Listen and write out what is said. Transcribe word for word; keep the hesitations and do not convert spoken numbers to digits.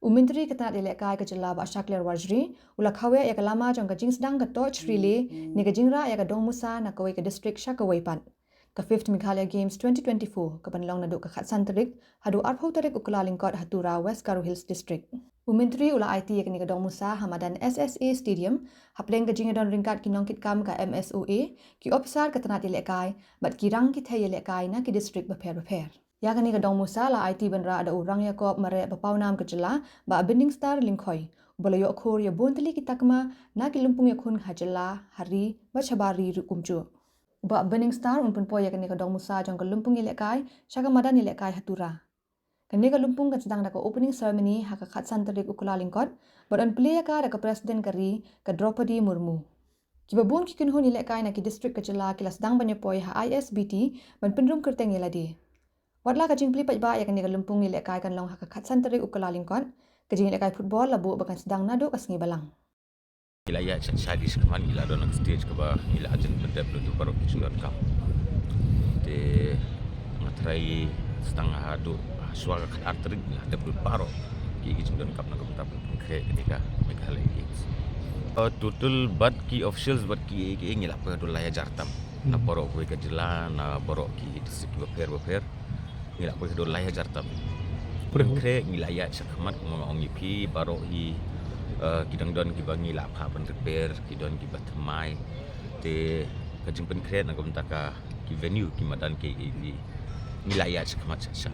U Myntri ka tnat ïalehkai ka jylla Bah Shakliar Warjri u la khawiah ïa ka lama jong ka jingsdang ka torch relay ne ka jingrah ïa ka dong musa na kawei ka district sha kawei pat. Ka fifth Meghalaya Games twenty twenty-four ka ban long naduh ka khatsan tarik haduh arphew tarik u Kyllalyngkot ha Tura, West Garo Hills District. U Myntri u la aiti ïa kane ka dong musa ha madan S S A Stadium hapdeng ka jingïadon ryngkat ki nongkitkam ka M S O A, ki ophisar ka tnat ïalehkai bad ki rang ki thei ïalehkai na ki district bapher bapher. Ïa kane ka dong musa la aiti ban rah da u Rangïakob Mareh Bapawnam ka jylla, Bah Binningstar Lyngkhoi, uba la ïoh khor ïa bun tylli ki takma na ki lympung ïakhun ha jylla, ha ri bad shabar ri ruh kumjuh. U Bah Binningstar un pynpoi ïa kane ka dong musa jong ka lympung ïalehkai sha ka madan ïalehkai ha Tura. Kane ka lympung kan sdang da ka opening ceremony ha ka khatsan tarik u Kyllalyngkot bad yn plie ïa ka da ka President ka ri, ka Droupadi Murmu. Kiba bun ki kynhun ïalehkai na ki district ka jylla ki la sdang ban ïapoi ha I S B T ban pynrung kyrteng ïa lade. Watla ka jingplie paidbah ïa kane ka lympung ïalehkai kan long ha ka khatsan tarik u Kyllalyngkot, ka jingïalehkai football la buh ba kan sdang naduh ka sngi Balang. Ngi la ïaid sha, sha, shakhmat, ngi la don ha ka stage kaba ngi la jan pyndep lut ïa baroh ki jingdonkam. Te nga trai sdang haduh, ha, shuwa ka khatar tarik ngi la pyndep lut baroh ki, ki jingdonkam na ka bynta pynkhreh kane ka Meghalaya Games. Uh, total bad ki officials bad ki, ki ngi la poi haduh lai hajar tam. Na baroh kawei ka jylla, na baroh ki district bapher bapher. Ngi la poi haduh lai hajar tam. Pynkhreh ngi la ïaid shakhmat, kumba nga ong ïa phi, baroh hi, eh, ki dang don kiba ngi la phah ban repair, ki don kiba thymmai. Te ka jingpynkhreh na ka bynta ka, ki venue, ki madan, ki, ki, ki, ngi la ïaid shakhmat sha, sha.